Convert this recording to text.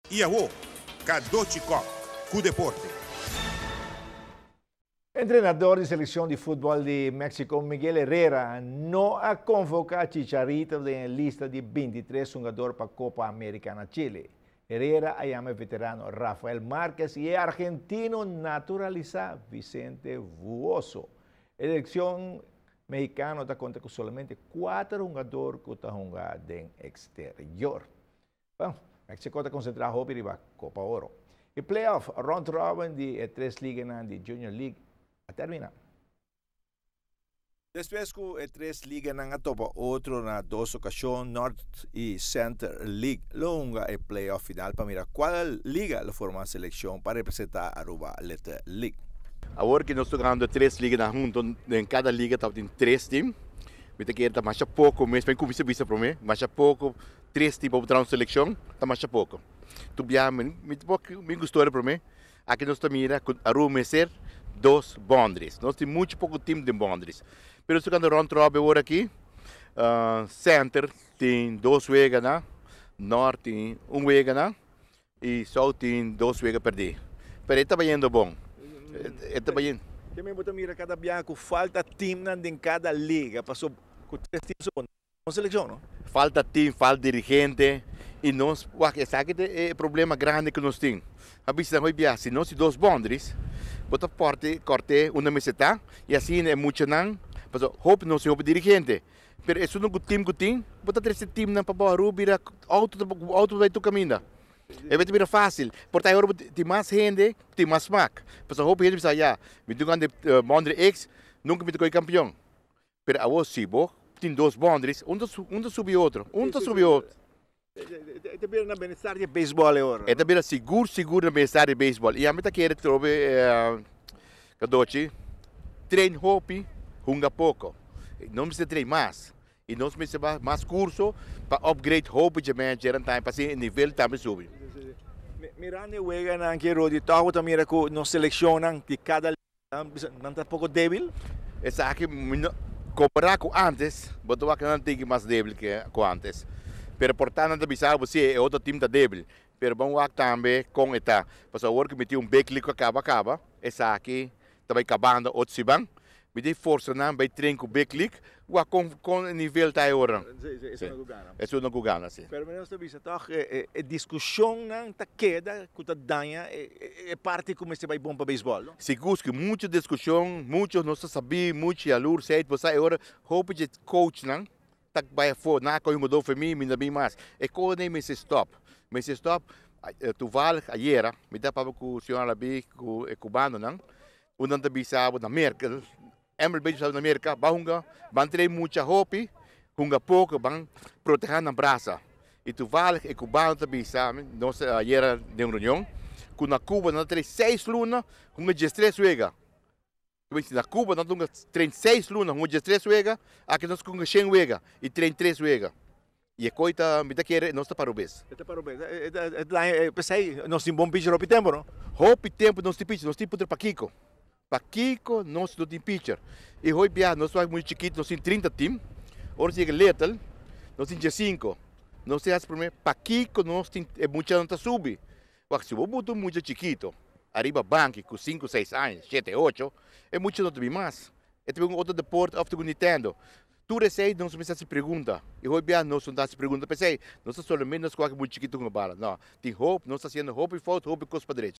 Y awo, Cadochi Kock, cu deporte. Entrenador di seleccion di futbol di Mexico, Miguel Herrera, no a convoca Chicharito den lista di 23 hungador pa Copa America na Chile. Herrera a yama veterano Rafael Márquez y argentino naturalisa Vicente Vuoso. Seleccion mexicano ta conta cu solamente cuater hungador cu ta hunga den exterior. Bon, Mexico ta concentra hopi riba Copa Oro. E playoff round robin di tres liga di Junior League a termina. Despues cu e tres liga a topa otro na dos ocasion, North y Center League lo hunga e playoff final pa mira cual liga lo forma seleccion pa representa Aruba Little League. Awor cu nos ta hungando tres liga hunto, den cada liga tin tres team. Mi ta kere ta mas poco mes, pa cuminsa bisa pa mi, mas poco tres team pa traha un seleccion, ta mas poco. Tu bia mi mi gusta pa mi. Aki nos mira Aruba mester dos boundaries. Nos tin mucho poco team di boundaries. Pero nos ta round robin awor aki, Center tin dos wega na, North tin un wega na, y South tin dos wega perdi. Pero e ta bayendo bon. E ta bayendo. Kiermen bo ta mira cada biaha cu falta team den cada liga, paso cu tres team un seleccion, no? Falta team, falta dirigente y nos, wak, esaki ta e problema grandi cu nos tin. A bisa hoy bia, si nos dos boundaries, bo ta porte corte una meseta y asina e muchanan, paso hopi nos hopi dirigente. Pero e no team cu tin, bo ta tres team nan pa bo bira auto auto bay tu caminda. E bay bira facil. Por ta ora tin mas hende, tin mas smaak. Paso hopi hende bisa ya, mi tin de boundary X, nunca mi ta campeon. Pero awo si bo tin dos boundaries, un ta subi otro, un ta subi otro. Ta bira na bienestar di baseball awor. E ta bira sigur sigur na bienestar di baseball. Y ami ta kere trobe Cadochi, train hopi, hunga poco. No mester train mas. Y nos mester mas curso pa upgrade hopi di manager tambe pa e nivel tambe subi. Mirando e wega nan cu Rodi, toch ta mira cu nos seleccion di cada nan ta poco debil. Esaki compara cu antes, bo ta wak nan tin mas debil cu antes. Pero por tanto nan bisa bo si e otro team ta debil. Pero ban wak tambe con eta. Paso awor cu mi tin un big league caba caba, esaki ta bay cabando otro siman. Mi tin forsa nan bay train cu big league, wak con nivel ta awor. Si, no gana. Eso no gana, si. Pero nos ta bisa toch e discusion nan ta keda cu ta daña e parti cu mester bay bon pa baseball, no? Sigur cu mucho discusion, mucho no sabi, mucho alur, sei, bo awor hopi di coach nan ta bay afo, na ko yung do for mi, mi na bin mas. E ko ne mester stop. Mester stop. Toevallig ayera, mi ta papia cu señor Alabi cu e cubano nan, un ta bisa na Merca, MLB na Merca, ban hunga, ban train mucha hopi, hunga poco, ban proteha nan brasa. Y toevallig e cubano ta bisa, nos ayera den reunion, cu na Cuba nan train 6 luna, hunga 13 wega. Na Cuba nan hunga train 6 luna, hunga 13 wega, aki nos hunga 100 wega y train 3 wega. Y e cos ta, mi ta kere, nos ta pa robes. Ta pa robes. Pesey, nos tin bon pitcher hopi tempo, no? Hopi tempo nos tin pitcher, nos tin puntra pakico. Pakico nos no tin pitcher. Y hoy bia nos ta mucho chikito, nos tin 30 team. Ora yega Little, nos tin 5. Nos tin prome, pakico nos tin mucha no ta subi. Wak, si bo buta mucha chikito, ariba banki cu 5, 6 aña, 7, 8, e mucha no ta mas. E tin un otro deporte of tin Nintendo. Tur esey nos mester haci pregunta. Y hoy bia nos no ta haci pregunta. Pesey, nos ta solamente nos coge mucho chikito cu bala. No, tin hopi, nos ta haciendo hopi fout, hopi cos pa drecha.